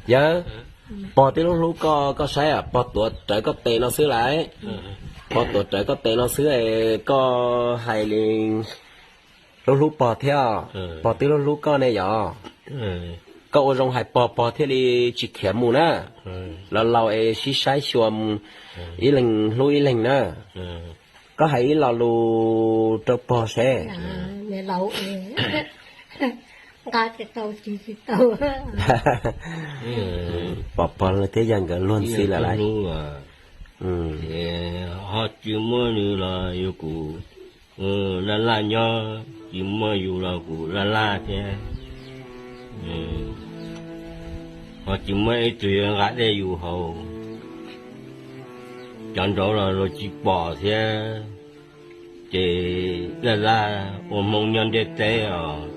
Yawg, pog twb hlub hlub koj, koj saib, pog tuav rawv koj tes no xwb lawm. Pog tuav rawv koj tes no xwb, koj hais li hlub hlub pog thiab. Pog twb hlub hlub koj ne yog. Koj ua zoo hais pog, pog thiaj li tsis khiav mus na. Los laus es sib saib xyuas mus, ib leeg hlub ib leeg na. Koj hais ib lo lus rau pog seb. Nqa tsis tau, tsis tsis tau. Pom pog thiab yawg nkawd luag ntxhi lawm lauj. Ho tsis muaj nws los yog kuv laj laj nyob, tsis muaj yus los kuv laj laj thiab. Ho tsis muaj ib tug yuav nqa dej yus haus, cov nraud los luag tsis pom thiab. Ces laj laj ua hmoo nyob ntiaj teb os.